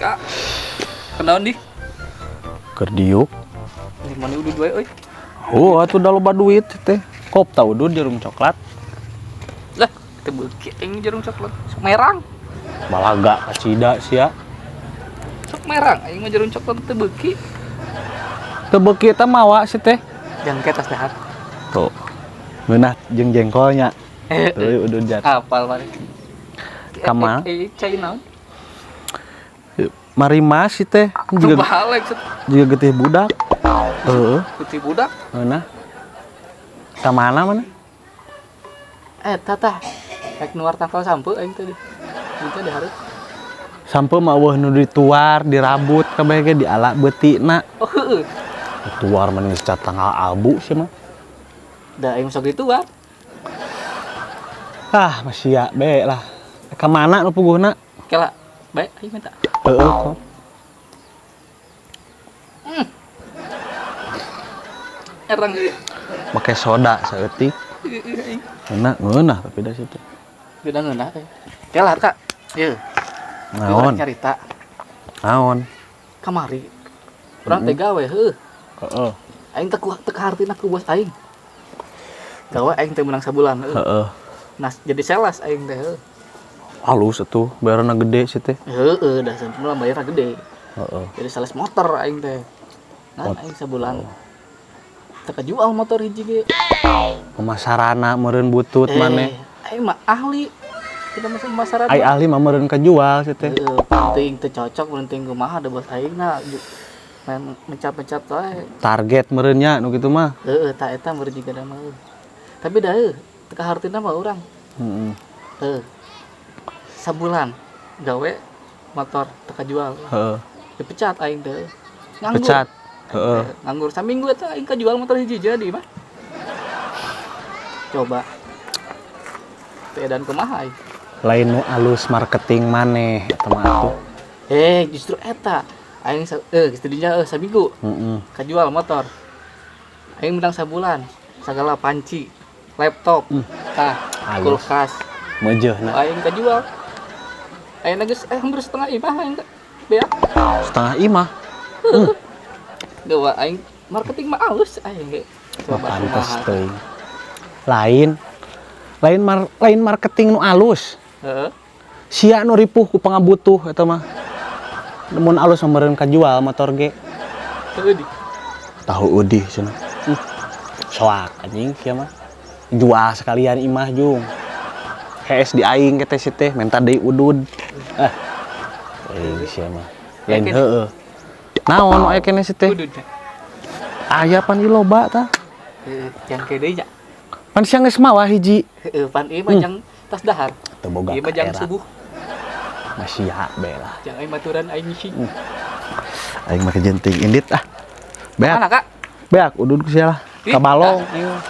Kak. Kenaon di? Keur diuk. Ini mana udud wae euy. Oh, atuh da loba duit teh. Kop tau udud jarum coklat. Lah, teu beuki aing jarum coklat. Sok merang. Balaga kacida sia. Sok merang aing mah jarum coklat teu beuki. Teu beuki eta mawa si teh. Jangke tas dahar. Tuh. Ngeunah jeung jengkolnya. Tuh udud jat. Apal mari. Kamal. Cai naon? Marimas si teh juga Balik set. Juga getih budak. Heeh, Putih budak. Ngeunah. Ka mana mana? Eh, tah. Rek nuar tangkal sampeu aing teh. Minta dihareup. Sampeu mah euweuh nu dituar, dirabut kabeh ge diala beutina. Oh, heueuh. Tuar mah geus tanggal albu sih mah. Da aing sok dituar. Ah, masih ya be lah. Ka mana nu puguhna? Kela, baik aing minta. Heeh kok. Erang. Make soda saeutik. Aing. Ngeunah, ngeunah tapi da situ. Beda ngeunah eh. Kela, Kak. Ye. Naon? Nyarita Naon? Kamari. Urang teh gawe heueuh. Heeh. Aing teh teu kahartina ku bos aing. Gawe aing teh menang sabulan heueuh. Heeh. Nah, jadi sales aing teh heueuh. Halus atuh, bayarna gede sih teh. Heeh, dah sampeu bayarna gede. Heeh. Jadi sales motor aing teh. Nah, aing sabulan teu kajual motor hiji ge. Pemasarana meureun butut maneh. Aing mah ahli. Kita masuk pemasaran. Ai ahli mah meureun kajual sih teh. Heeh, penting teu cocok, penting kumaha da bos aing na main mencat-mencat wae. Target meureun nya nu kitu mah. Heeh, tah eta meureun jiga mah. Tapi dah heuh, teu kahartina mah urang. Heeh. Heuh. Sabulan gawe motor teu kajual. Heeh. Dipecat aing teh. Nganggur. Pecat. Heeh. Nganggur saminggu eta aing kajual motor hiji jadi mah. Coba. Teu edan kumaha aing. Lain nu alus marketing maneh eta mah atuh. Eh, justru eta. Aing geus teu dinya saminggu Heeh. kajual motor. Aing menang sabulan. Sagala panci, laptop, tah, Halus. Kulkas. Meujeuhna. Aing kajual. Aing geus hampir setengah imah aing teh. Beak. Setengah imah. Gawa aing marketing mah alus aing ge. Mah Coba pantes kumaha. Teuing. Lain lain lain marketing nu alus. Heeh. Sia nu ripuh ku pangabutuh eta mah. Mun alus mah meureun kajual motor ge. Heueuh di. Tahu udih cenah. Soak anjing sia mah. Jual sekalian imah jung. Hees di aing ke teh si teh minta deui udud. Ah. Aing sia mah. Lain Yakin? heueuh. Naon nu aya keneh si teh? Udud. Aya pan ieu loba tah. Heeh, jang ke deui nya. Pan sia geus mawa hiji. Heeh, pan ieu mah jang tas dahar. Teu boga Ieu mah jang kaera. subuh. Masih ya be lah. Jang aing baturan aing ngisi. Aing make jenting indit ah. Beak, Mana, Kak? Beak udud ku sia lah. Ih, Ka balong aing mah.